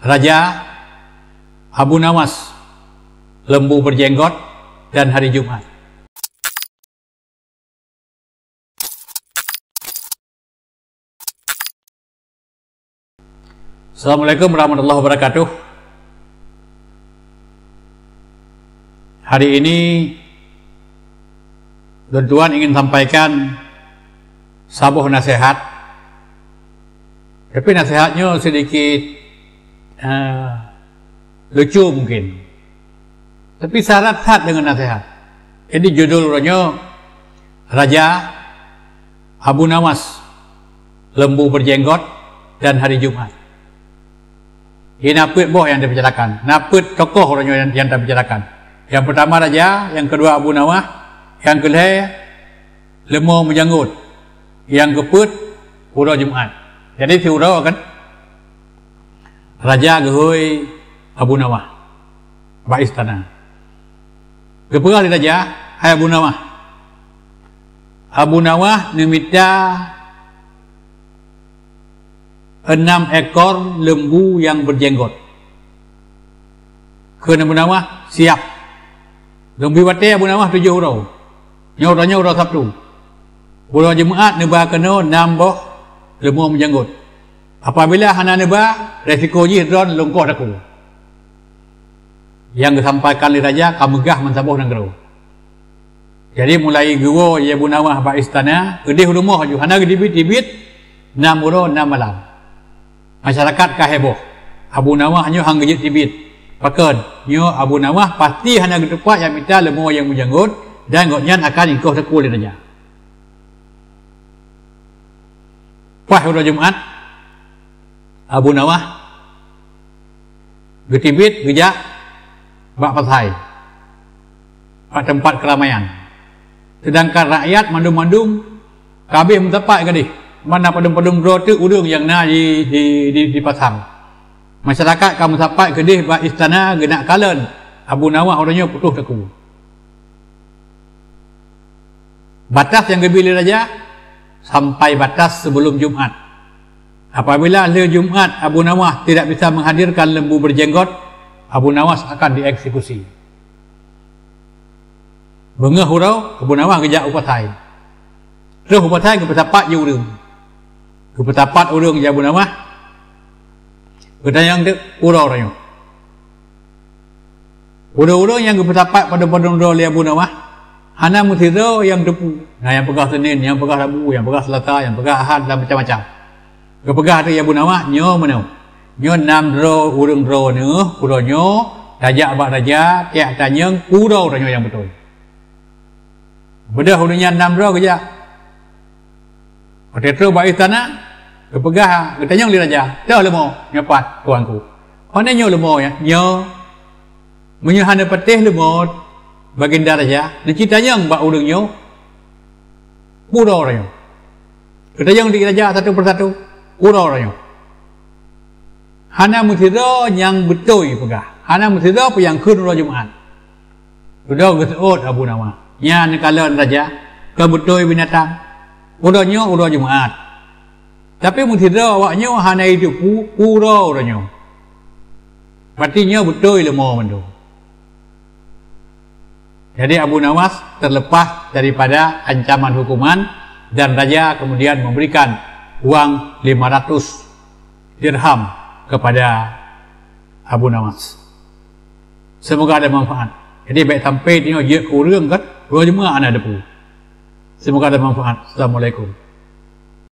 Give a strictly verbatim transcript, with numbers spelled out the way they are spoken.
Raja, Abu Nawas, lembu berjenggot, dan hari Jumat. Assalamualaikum warahmatullahi wabarakatuh. Hari ini, tuan-tuan ingin sampaikan saboh nasihat. Tapi nasihatnya sedikit, eh, lucu mungkin. Tapi syarat that dengan nasihat. Jadi judul uroe nyoe, Raja, Abu Nawas, lembu berjenggot, dan hari Jumat. Ini na peuet boh nyang tabicarakan. Na peuet tokoh uroe nyoe nyang, nyang tabicarakan. Nyang pertama Raja, nyang kedua Abu Nawas, nyang keulhèe leumo meujanggot, nyang keupeuet uroe Jumat. Jadi siuroe kan Raja geuhôi Abu Nawas bak istana. Geupeugah lé Raja, "Hai Abu Nawas, Abu Nawas neumita enam ekor lembu nyang berjenggot." Kheun Abu Nawas, "Siap." Lom bri watèe Abu Nawas tujoh uroe. Nyoe uroe nyoe uroe Sabtu. Uroe Jumat neuba keunoe nam boh leumo meujanggot. Apabila hana neuba, resiko jih droen lôn koh takue. Nyang geusampaikan lé raja ka meugah meusaboh nanggroe. Jadi mulai geuwoe Abu Nawas bak istana, keudeh u rumoh laju, hana geuteubiet-teubiet, nam uroe nam malam. Masyarakat ka heboh. Abu Nawas nyoe han geujeuet teubiet. Pakon? Nyoe Abu Nawas pasti hana geutupat nyang mita leumo nyang meujanggot dan gobnyan akan jikoh takue lé raja. Paih uroe Jumat, Abu Nawas geuteubiet geujak bak pasai, bak teumpat keuramaian. Seudangkan rakyat mandum-mandum ka abéh meusapat keudeh, ban na padum-padum droe teuk ureuëng nyang na di, di, di, di pasar. Masyarakat ka meusapat keudeh bak istana geunak kalon Abu Nawas uroe nyoe putôh takue. Batas nyang geubri lé raja sampai batas sebelum Jumat. Apabila lheueh Jumat Abu Nawas tidak bisa menghadirkan lembu berjenggot, Abu Nawas akan dieksekusi. Beungoh uroe, Abu Nawas geujak u pasai. Troh u pasai geupeusapat jih ureuëng. Geupeusapat ureuëng jih Abu Nawas. Geutanyong teuk, "Uroe nyoe?" Ureuëng-ureuëng nyang geupeusapat padum-padum droe lé Abu Nawas, hana meusidroe nyang teupeue. Na nyang peugah Senin, nyang peugah Rabu, nyang peugah Selasa, nyang peugah Ahad dan macam-macam. Geupeugah teuk Abu Nawas, "Nyoe meunoe. Nyoe nam droe ureuëng droeneuh uroe nyoe tajak bak raja, tajak tanyong peue droe nyoe nyang beutôi." Beudôh ureuëng nyan nam droe geujak. Watée troh bak istana, geupeugah, geutanyong lé raja, "Toh leumo nyoe pat, tuanku?" "Pane nyoe leumo nyan?" "Nyoe." "Meunyoe hana patéh leumo, Baginda Raja, neuci tanyong bak ureuëng nyoe, peue droe nyoe?" Geutanyong di raja satu persatu, "Peue droe nyoe?" Hana meusidroe nyang beutôi peugah. Hana meusidroe peue nyang kheun uroe Jumat. Dudoe geuseuôt Abu Nawas. Nyan neukalon raja, ka beutôi binatang. Uroe nyoe uroe Jumat. Tapi meusidroe awak nyoe hana jiteupeue uroe, uroe nyoe. Berarti nyoe beutôi leumo mandum. Jadi Abu Nawas terlepas daripada ancaman hukuman dan raja kemudian memberikan wang lima ratus dirham kepada Abu Nawas. Semoga ada manfaat. Jadi baik sampai tengok jeuet keu ureuëng kan, uroe Jumat hana teupeue. Semoga ada manfaat. Assalamualaikum.